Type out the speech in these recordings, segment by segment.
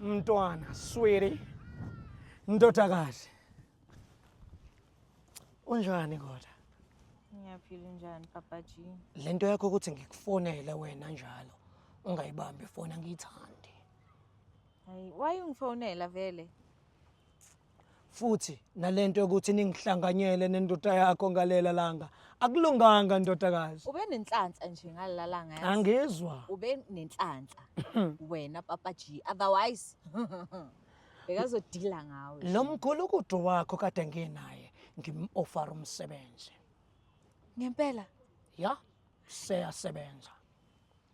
Mntwana, sweetie. Ndodakazi. Unjani kodwa? Ngiyaphila, unjani, Papa G? Lento yakho ukuthi ngikufonele wena njalo ungayibambi ifoni angiyithandi. Hayi, why ungifonela vele? Futhi nalento yokuthi ningihlanganyele nendoda yakho ngalela langa akulunganga, ndodakazi. Ube nenhlanhla nje ngalalanga, yazi. Angizwa. Ube nenhlanhla wena, Papa G. Otherwise bekazodila ngawe. Lo mgulukudu wakho kade nginaye ngim-offer umsebenzi. Ngempela? Ya, seyasebenza.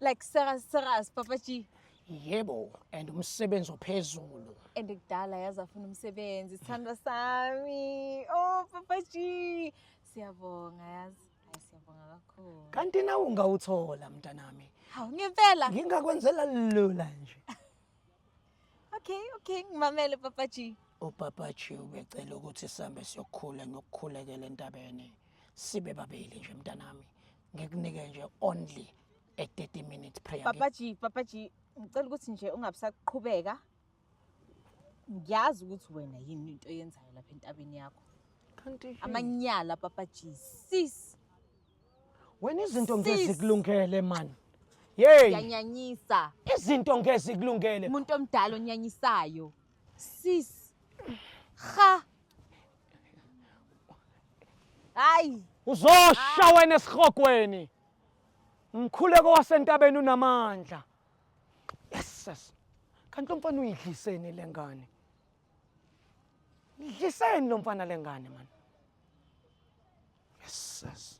Like serious serious, Papa G? Yebo, and umsebenzi ophezulu. And kudala yazi afuna umsebenzi, sithandwa sami. Oh, Papa G. Siyabonga yazi. Hayi, siyabonga kakhulu. Kanti nawe ungawuthola, mntanami. Hawu, ngempela? Ngingakwenzela lula nje. Okay, ngimamele, Papa G. Upapa G ubecela ukuthi sihambe siyokhula ngokukhulekela entabeni. Sibe babili nje, mntanami. Ngikunike nje only a 30 minute prayer. Papa G, Papa G, ngicela ukuthi nje ungabisaqhubeka. Ngiyazi ukuthi wena yini into oyenzayo lapha entabeni yakho. Kanti Amanyala, Papa G. Sis, wena izinto Sis. ngezikulungele man. Yey, yanyanyisa. Izinto ngezikulungele. Umuntu omdala onyanyisayo. Sis. Ha. Hayi. Uzosha wena esihogweni. Umkhuleko wasentabeni unamandla. Yes. Kanti lo mfana uyidliseni lengane? Idliseni lo mfana lengane man. Yes.